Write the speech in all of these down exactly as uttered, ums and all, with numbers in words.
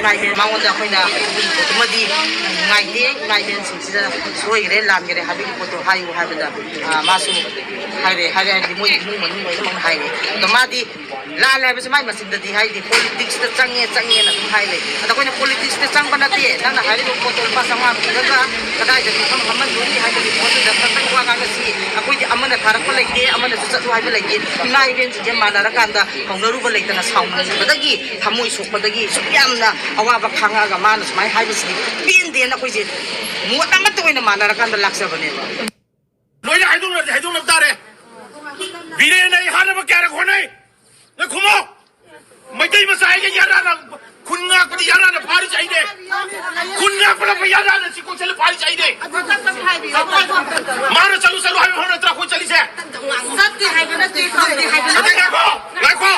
ꯃꯉꯣꯟꯗ ꯑꯩꯈꯣꯏꯅ ꯑꯗꯨꯒꯤ ꯄꯣꯠꯇꯨꯃꯗꯤ ꯅꯨꯡꯉꯥꯏꯇꯦ, ꯏꯃꯥ ꯏꯕꯦꯟꯁꯤꯡꯁꯤꯗ ꯁꯣꯏꯈ꯭ꯔꯦ, ꯂꯥꯟꯈ꯭ꯔꯦ ꯍꯥꯏꯕꯒꯤ ꯄꯣꯠꯇꯣ ꯍꯥꯏꯌꯨ ꯍꯥꯏꯕꯗ, ꯑ, ꯃꯥꯁꯨ ꯍꯥꯏꯔꯦ, ꯍꯥꯏꯔꯦ ꯍꯥꯏꯕꯗꯤ ꯃꯣꯏ ꯏꯃꯨꯡ ꯃꯅꯨꯡ ꯂꯣꯏꯅꯃꯛꯅ ꯍꯥꯏꯔꯦ꯫ ꯑꯗꯣ ꯃꯥꯗꯤ ꯂꯥꯜꯂꯦ ꯍꯥꯏꯕꯁꯤ ꯃꯥꯏ ꯃꯆꯤꯟꯗꯗꯤ ꯍꯥꯏꯗꯤ politics ꯇ ꯆꯪꯉꯦ, ꯆꯪꯉꯦꯅ ꯑꯗꯨꯝ ꯍꯥꯏꯔꯦ꯫ ꯑꯗ ꯑꯩꯈꯣꯏꯅ politics ꯇ ꯆꯪꯕ ꯅꯠꯇꯦ, ꯅꯪꯅ ꯍꯥꯏꯔꯤꯕ ꯄꯣꯠꯇꯣ ꯂꯨꯄꯥ ꯆꯥꯝꯃꯉꯥ ꯄꯤꯔꯒ ꯀꯗꯥꯏꯗ ꯃꯤꯐꯝ ꯐꯝꯍꯟꯗꯣꯔꯤ ꯍꯥꯏꯕꯒꯤ ꯄꯣꯠꯇꯨꯗ ꯈꯛꯇꯪ ꯋꯥ ꯉꯥꯡꯅꯁꯤ꯫ ꯑꯩꯈꯣꯏꯗꯤ ꯑꯃꯅ ꯊꯥꯔꯛꯄ ꯂꯩꯇꯦ, ꯑꯃꯅꯁꯨ ꯆꯠꯂꯨ ꯍꯥꯏꯕ ꯂꯩꯇꯦ꯫ ꯏꯃꯥ ꯏꯕꯦꯟꯁꯤꯡꯁꯦ ꯃꯥꯟꯅꯔꯀꯥꯟꯗ ꯍꯧꯅꯔꯨꯕ ꯂꯩꯇꯅ ꯁꯥꯎꯅꯤꯡꯕꯗꯒꯤ, ꯊꯃꯣꯏ ꯁꯣꯛꯄꯗꯒꯤ ꯁꯨꯛ ꯌꯥꯝꯅ ꯑꯋꯥꯕ ꯈꯥꯡꯉꯛꯑꯒ ꯃꯥꯅ ꯁꯨꯃꯥꯏꯅ ꯍꯥꯏꯕꯁꯤꯗꯤ ꯄꯦꯟꯗꯦꯅ ꯑꯩꯈꯣꯏꯁꯦ ꯃꯣꯠ ꯑꯃꯠꯇ ꯑꯣꯏꯅ ꯃꯥꯟꯅꯔꯀꯥꯟꯗ ꯂꯥꯛꯆꯕꯅꯦꯕ꯫ ꯂꯣꯏꯅ ꯍꯥꯏꯗꯣꯛꯅꯔꯗꯤ ꯍꯥꯏꯗꯣꯛꯅꯕ ꯇꯥꯔꯦ꯫ ꯕꯤꯔꯦꯟ ꯑꯩ ꯍꯥꯠꯅꯕ ꯀꯌꯥꯔꯛ ꯍꯣꯠꯅꯩ? ꯅꯪ ꯈꯨꯝꯃꯣ꯫ ꯃꯩꯇꯩ ꯃꯆꯥ ꯑꯩꯒ ꯌꯥꯔꯥꯅ ꯈꯨꯟ ꯉꯥꯛꯄꯗꯤ ꯌꯥꯔꯥꯅ ꯐꯥꯔꯤꯁꯦ ꯑꯩꯅꯦ꯫ ꯈꯨꯟ ꯉꯥꯛꯄꯅ ꯌꯥꯔꯥꯅ ꯁꯤ ꯀꯣꯟꯁꯤꯜꯂ ꯐꯥꯔꯤꯁꯦ ꯑꯩꯅꯦ꯫ ꯃꯥꯅ ꯆꯠꯂꯨ ꯆꯠꯂꯨ ꯍꯥꯏꯕ ꯐꯥꯎ ꯅꯠꯇ꯭ꯔꯥ ꯑꯩꯈꯣꯏ ꯆꯠꯂꯤꯁꯦ? ꯆꯠꯇꯦ ꯍꯥꯏꯕ ꯅꯠꯇꯦ, ꯇꯧꯗꯦ ꯍꯥꯏꯕ ꯅꯠꯇꯦ꯫ ꯉꯥꯏꯈꯣ, ꯉꯥꯏꯈꯣ꯫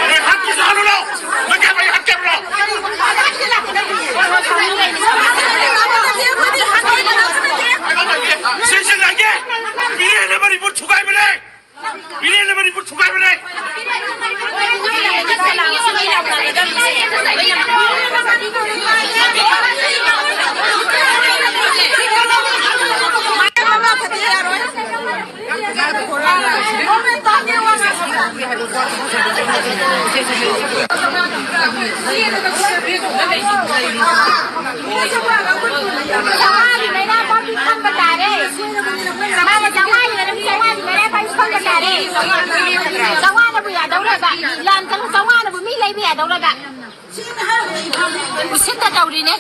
ꯉꯥꯏꯍꯥꯛꯀꯤꯁꯨ ꯍꯜꯂꯨ ꯂꯥꯎ꯫ ꯅꯪ ꯀꯌꯥꯝ ꯉꯥꯏꯍꯥꯛꯀꯦ ꯍꯥꯏꯕꯅꯣ? ꯁꯤꯁꯦ ꯉꯥꯏꯒꯦ꯫ ꯕꯤꯔꯦꯟꯅ ꯃꯅꯤꯄꯨꯔ ꯊꯨꯒꯥꯏꯕꯅꯦ꯫ ꯕꯤꯔꯦꯟꯅ ꯃꯅꯤꯄꯨꯔ ꯊꯨꯒꯥꯏꯕꯅꯦ꯫ ꯆꯥꯝꯃꯉꯥꯒꯤ ꯃꯩꯔꯥ ꯄꯥꯝꯕꯤ ꯐꯪꯕ ꯇꯥꯔꯦ꯫ ꯃꯥꯅ ꯆꯥꯝꯃꯉꯥꯒꯤ ꯃꯔꯝ ꯆꯥꯝꯃꯉꯥꯒꯤ ꯃꯩꯔꯥ ꯄꯥꯝꯕꯤ ꯐꯪꯕ ꯇꯥꯔꯦ꯫ ꯆꯥꯝꯃꯉꯥꯅꯕꯨ ꯌꯥꯗꯧꯔꯕ? ꯂꯥꯟ ꯆꯪ-, ꯆꯥꯝꯃꯉꯥꯅꯕꯨ ꯃꯤ ꯂꯩꯕ ꯌꯥꯗꯧꯔꯕ? ꯎꯁꯤꯠꯇ ꯇꯧꯔꯤꯅꯦ꯫